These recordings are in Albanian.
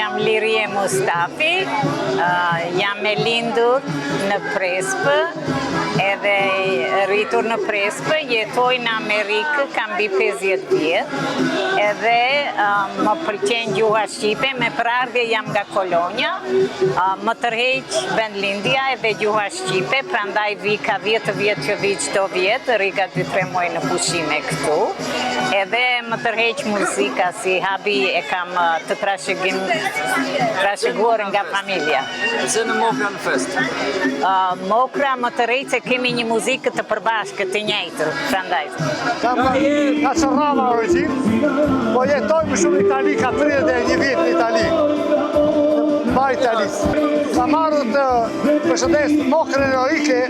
jam Lirie Mustafi, jam e lindur në Prespë, edhe rritur në Prespë, jetoj në Amerikë, kam mbi 50 vjet, edhe më pëlqen gjuha shqipe, me prejardhje jam nga Kolonja, më tërheq vendlindja edhe gjuha shqipe, prandaj vi ka 10 vjet që vi çdo vjet, rri ka 2-3 muaj në pushime këtu. Edhe më tërheq muzika si habi e kam të trashëgim trashëguar nga familja. Pse në Mokra në festë? Mokra më tërheq se kemi një muzikë të përbashkët të njëjtë, prandaj. Jam nga Sarrava origjinë, po jetoj më shumë në Itali, ka 31 vjet në Itali. Në Italisë. Kam ardhur të përshëndes Mokrën heroike,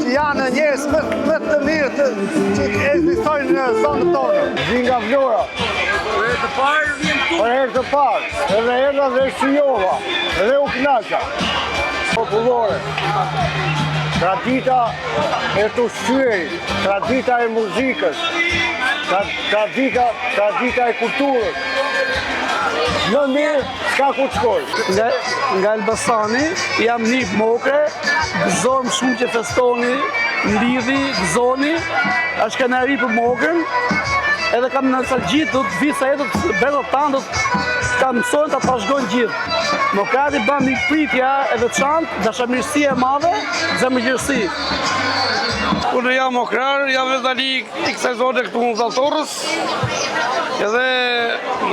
që janë njerëz më, më të mirë të, që ekzistojnë në zonën tonë. Vij nga Vlora. Për herë të parë vjen këtu? Për herë të parë, edhe erdha dhe shijova, edhe u knaqa. Popullore, tradita e të ushqyerit, tradita e muzikës, tradita, tradita e kulturës. Më mirë, s'ka ku të shkoj. Nga, nga Elbasani, jam nip Mokre, gëzohem shumë që festoni, mblidhni, gëzoni, është krenari për Mokrën, edhe kam nostalgji do të vi sa jetë të brezat tanë do të ta mësojnë ta trashëgojnë gjithë. Mokrat i bën mikpritja e veçantë, dashamirësia e madhe, zemërgjerësi. Unë jam mokrar, jam vezali i kësaj zone këtu në Zalltorës, edhe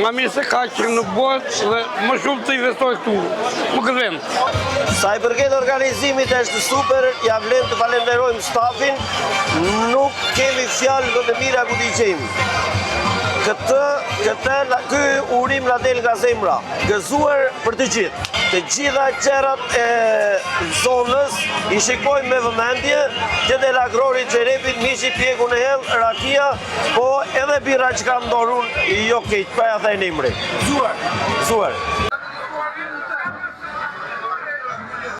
nga mirë se kaq nuk bëhet dhe më shumë të investoj këtu, në këtë vend. Sa i përket organizimit është super, ja vlen të falenderojmë stafin, nuk kemi fjalë më të mira ku t'i gjejmë. Këtë, këtë, ky urim na del nga zemra, gëzuar për të gjithë. Të gjitha gjërat e zonës i shikojmë me vëmendje, që del akrori, qerepit, mishi pjekur në hell, rakia, po edhe birra që kam dorun, jo keq, pa ja thënë emrin. Gëzuar. Gëzuar.